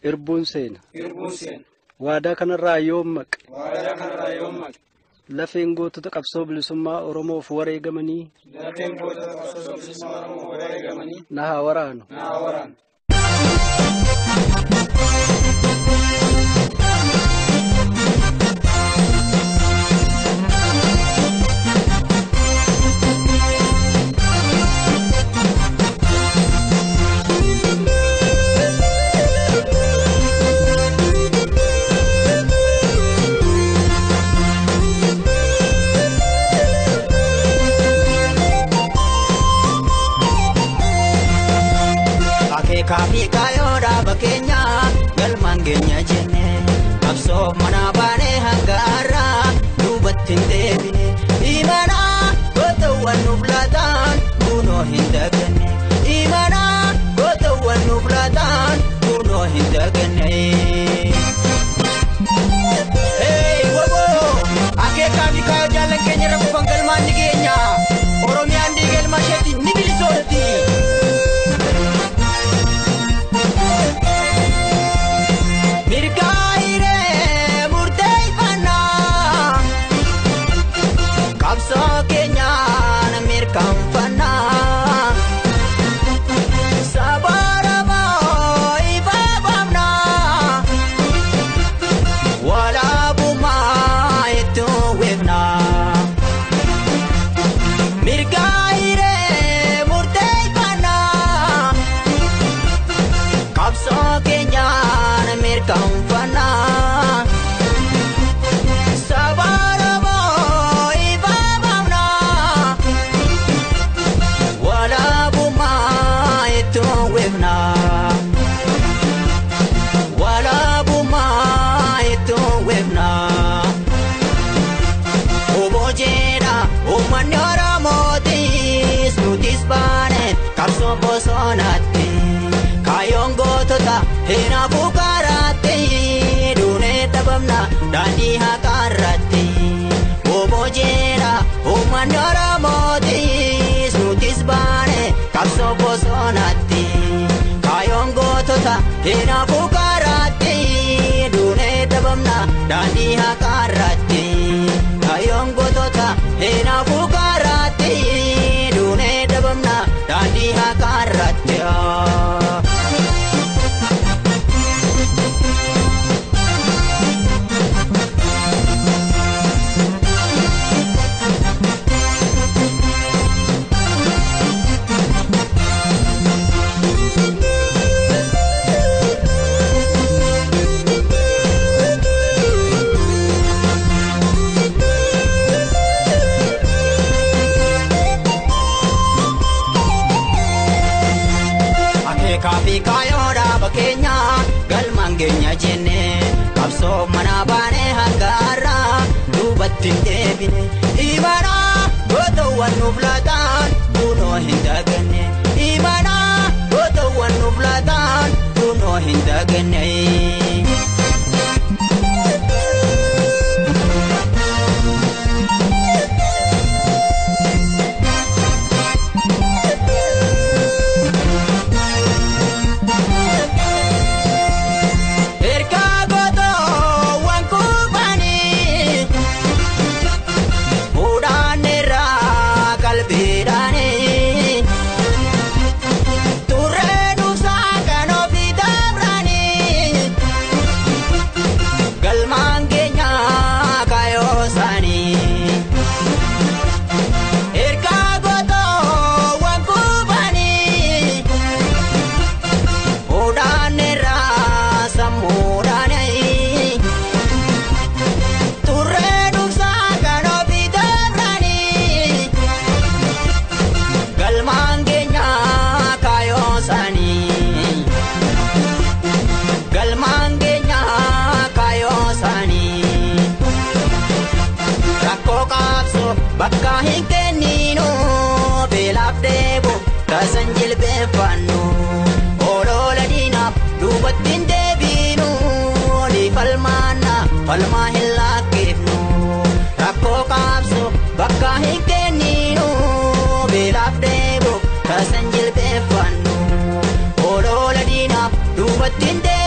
Irbuun seena. Waadaa kanarraa yoom maqe. Lafeen gootota qabsoo bilisummaa Oromoof wareegamanii. Na haa waraanu. Akeekaa fi kaayyoo dhaaba keenyaa galmaan keenya jenne qabsoof mana baanee hanga har'aa duubatti hin deebine. Imanaa gootawwan nuuf laataan kunoo hin daganne. Imanaa gootawwan nuuf laataan kunoo hin daganne. Hey woboo akeekaa fi kaayyoo jaallan keenya irra kufan galmaan ni geenya. Oromiyaan dhiiga ilma isheetiin ni bilisoomti. Qabsoo keenyaan mirkanfannaa. Saba Oromoo ifa baafnaa. Walaabummaa itti weefnaa. Mirga hiree murteeffannaa. Qabsoo keenyaan mirkanfannaa. Saba Oromoo ifa baafnaa. Walaabummaa itti weefnaa. Walaabummaa itti weefnaa. Obbo jedha uummanni Oromootis nutis baane qabsoo bosonaatti. Kaayyoon gootota hin hafu karaatti duunee dhabamna daandii haqaarratti. Obbo jedha uummanni Oromootis nutis baane qabsoo bosonaatti. Kaayyoon gootota hin hafu karaatti duunee dhabamna daandii haqaarratti. Kaayyoon gootota hin hafu karaatti duunee dhabamna daandii haqaarratti. Akeekaa fi kaayyoo dhaaba keenyaa galmaan keenya jenne qabsoo mana baanee hanga har'aa duubatti hin deebine. Imanaa gootawwan nuuf laataan kunoo hin daganne. Imanaa gootawwan nuuf laataan kunoo hin daganne. Ergaa gootawwan kufanii fuudhaan irraa qalbiidhaanii turree dhufsaa kan ofii dabranii galmaan keenya kaayyoo isaanii. Ergaa gootawwan kufanii fuudhaan irraa sammuudhaanii turree dhufsaa kan ofii dabranii galmaan keenya kaayyoo isaanii. Galmaan keenya kaayyoo isaanii. Rakkoo qabsoo bakka hin kenninu beelaaf dheebuu tasan jilbeeffannu. Oloola diinaaf duubatti hin deebinu ni falmaanna falmaa hin lakkifnu. Rakkoo qabsoo bakka hin kenninu beelaaf dheebuu tasan jilbeeffannu. Oloola diinaaf duubatti hin deebinu.